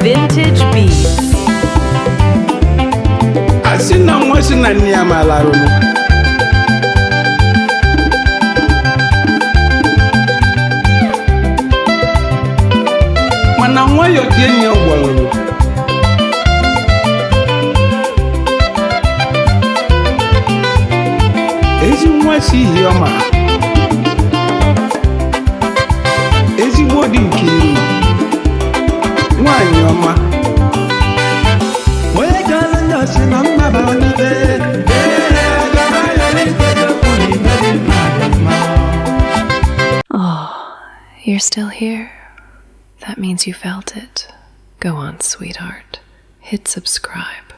Vintage Beats. Asị na nwa si na nne ya ma larụnụ. Mana nwayọọ ka enyi ya gwọrọ. Ezi nwa si ihe ọma, ezigbo dị nke iru nwanyị ọma. Onye jọrọ njọ si na mma bara n'ibe. Ee, aga m ayọrọ ikpebi okwu na ibe dị mma dị mma. Oh, you're still here? That means you felt it. Go on, sweetheart. Hit subscribe.